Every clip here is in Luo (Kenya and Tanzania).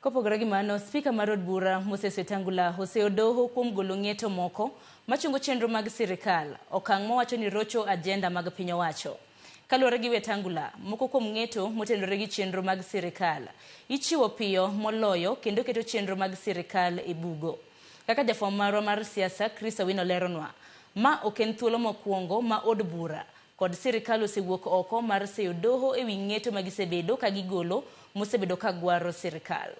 Kopogore gi mano, spika mar od bura Moses Wetangula oseyo doho kuom golo ng'eto moko machungo chenro mag sirikal, okang' mowacho ni rocho ajenda mag piny owacho. Kaluwore gi Wetangula, moko kuom ng'eto motenore gi chenro mag sirikal ichiwo piyo moloyo kendo keto chenro mag sirikal e bugo. Kaka jafwambo marwa mar siasa Chris Owino leronwa, ma ok en thuolo mokwongo ma od bura kod sirikal osewuok oko mar seyo doho ewi ng'eto ma gisebedo ka gigolo mosebedo ka gwaro sirikal.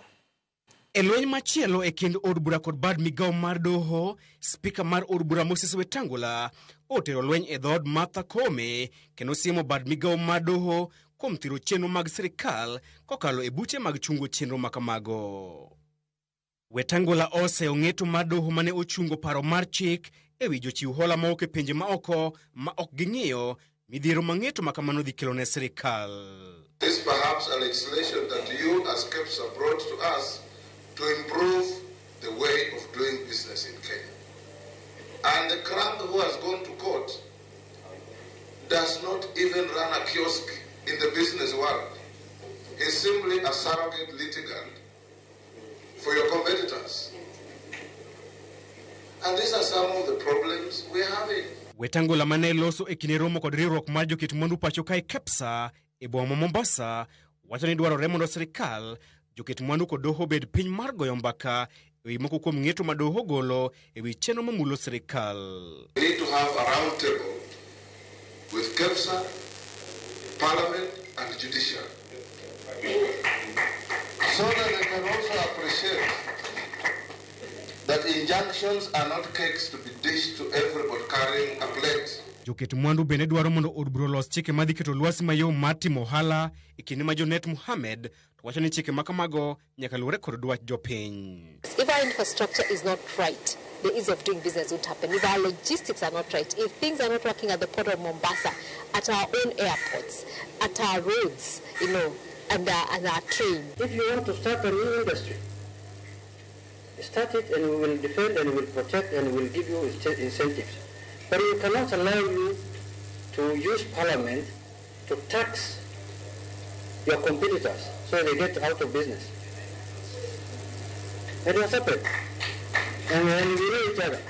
E lweny machielo e kind od bura kod bad migawo mar doho, spika mar od bura Moses Wetangula otero lweny e dhood Martha Koome kendo siemo bad migawo mar doho kuom thiro chenro mag sirikal kokalo e buche mag chungo chenro makamago. Wetangula oseyo ng'eto mar doho mane ochungo paro mar chik e wi jochiw hola mawuok e pinje maoko ma ok ging'iyo midhiero ma ng'eto ma kamano dhi kelo ne sirikal. This perhaps a legislation that you as KEPSA brought to us to improve the way of doing business in Kenya. And the crank who has gone to court does not even run a kiosk in the business world. He's simply a surrogate litigant for your competitors. And these are some of the problems we're having. Wetangula mane loso e kinde romo kod riwruok mar joket mwandu pacho kae KEPSA e boma ma Mombasa wacho ni dwarore mondo sirikal, joket mwandu kod doho obed piny mar goyo mbaka e wi moko kuom ng'eto ma doho golo e wi chenro mamulo sirikal. We need to have a round table with KEPSA, Parliament and Judiciary so that they can also appreciate that injunctions are not cakes to be dished to everybody carrying a plate. Joket mwandu bende dwaro mondo od bura olos chike madhi keto lwasi mayom mar timo ohala e kinde ma Jonet Mohamed to wacho ni chike ma kamago nyaka luwre kod dwach jopiny. If our infrastructure is not right, the ease of doing business won't happen. If our logistics are not right, if things are not working at the port of Mombasa, at our own airports, at our roads, and our train. If you want to start a new industry, start it and we will defend and we will protect and we will give you incentives. But we cannot allow you to use parliament to tax your competitors so they get out of business. It was happened. And we know each other.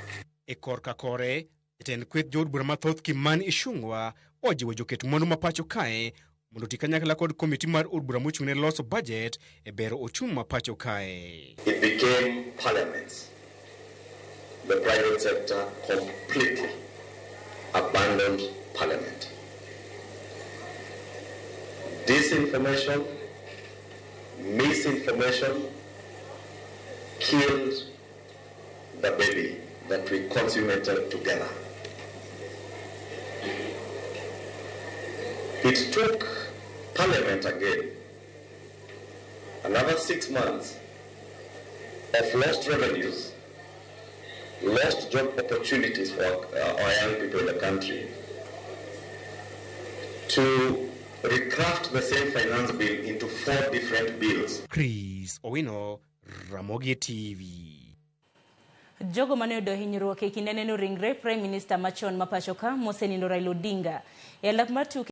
E korka kore, jatend kweth jood bura mathoth Kimani Ichung'wa ojiwo joket mwandu ma pacho kae mondo oti kanyakla kod komiti mar od bura mochung' ne loso bajet e bero ochumi ma pacho kae. It became parliaments. The private sector completely abandoned parliament. Disinformation, misinformation killed the baby that we consummated together. It took parliament again another 6 months of lost revenues, lost job opportunities for our young people in the country, to recraft the same finance bill into 4 different bills. Chris Owino, Ramogi TV. Jogo mane oyudo hinyruok e kinde neno ringre Prime Minister machon ma pacho ka mosenindo Raila Odinga e alap mar tuke.